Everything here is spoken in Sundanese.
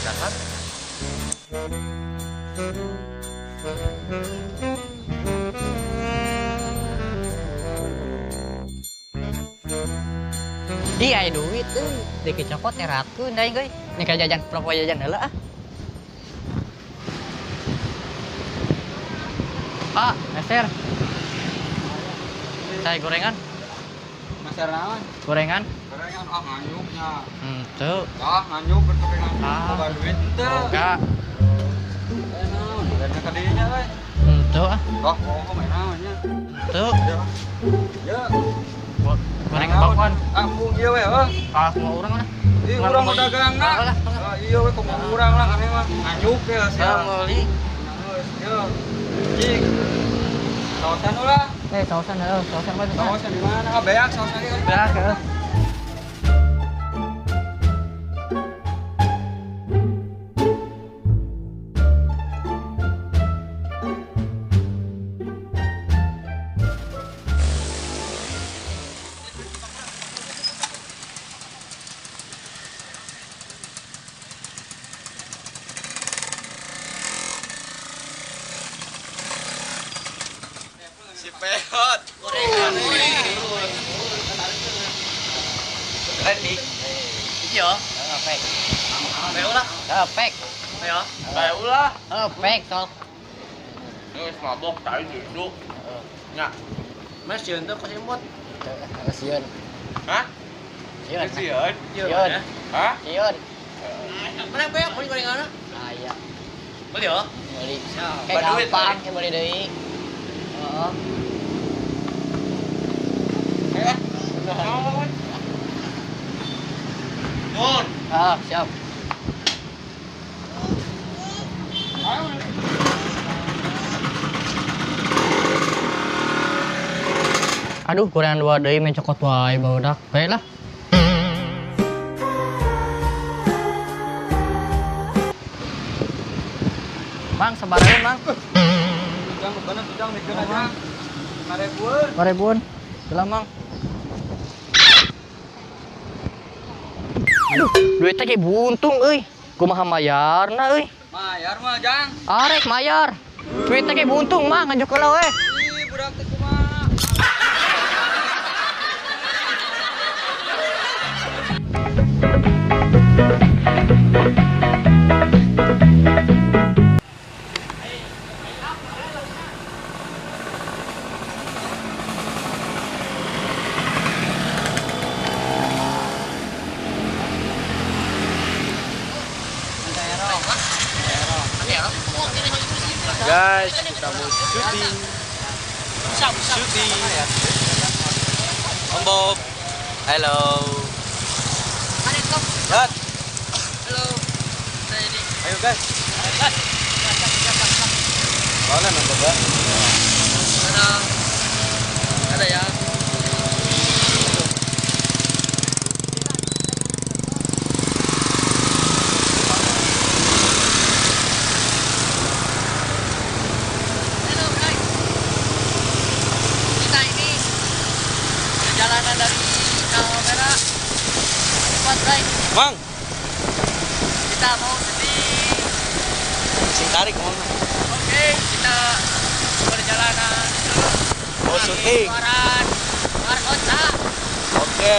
Dahar. Ih, aya duit euy. Dek copot terakeun aing euy. Nih ka jajan, propo jajan heula ah. Pak, meser. Saya gorengan. Meser naon? Gorengan. Gorengan ah nganyuknya. Henteu. Ah, nganyuk gorengan. Boga duit henteu. Boga. Eh naon, gorengan ka dinya euy. Henteu ah. Oh, oh main naon nya. Henteu. Ya. Gorengan bakwan. Ah, embung ieu we heuh. Ah, semua urang lah. Ih, urang mah dagangna. Ah, iya we komo urang lah kami mah. Nganyuk ya sia. Meuli. Yo. Jing. Saosan ulah. Eh, saosan heuh, saosan mah. Saosan di mana? Ah, beak saosan ge. Beak heuh. Si Pehot. Keren nih. Iya. Pek. Bae ulah. Pek. Ayo. Bae ulah. Pek sok. Geus mabok tai duduk. Nya. Mas sieun teu ka simut? Sieun. Hah? Sieun. Sieun. Sieun. Hah? Sieun. Mana beak beli gorenganna? Ah iya. Beli yo. Beli. Kayak gampang, kayak beli deui. Heeh. Mun. Ah, siap. Aduh, gorengan dua deui main cokot wae barudak. Baiklah. Mang, sabaraha, Mang? Ujang bener ujang mikeun aja. 5.000-an. 5.000-an. Jelas, Mang. Aduh, duitnya kayak buntung euy. Kumaha mayarna euy? Mayar mah, Jang. Arek mayar. Duitnya kayak buntung, Mang, ngajuk heula we. Ih, budak teh kumaha. Guys, kita mau syuting. Syuting. Om Bob. Halo. Halo. Ayo guys. Mana nonton Bang? Ada. Ada ya. Perjalanan dari Palmera cepat, Bray. Mang, kita mau sedih. Sing tarik mau. Oke, kita perjalanan. Mau syuting. Luar kota. Oke.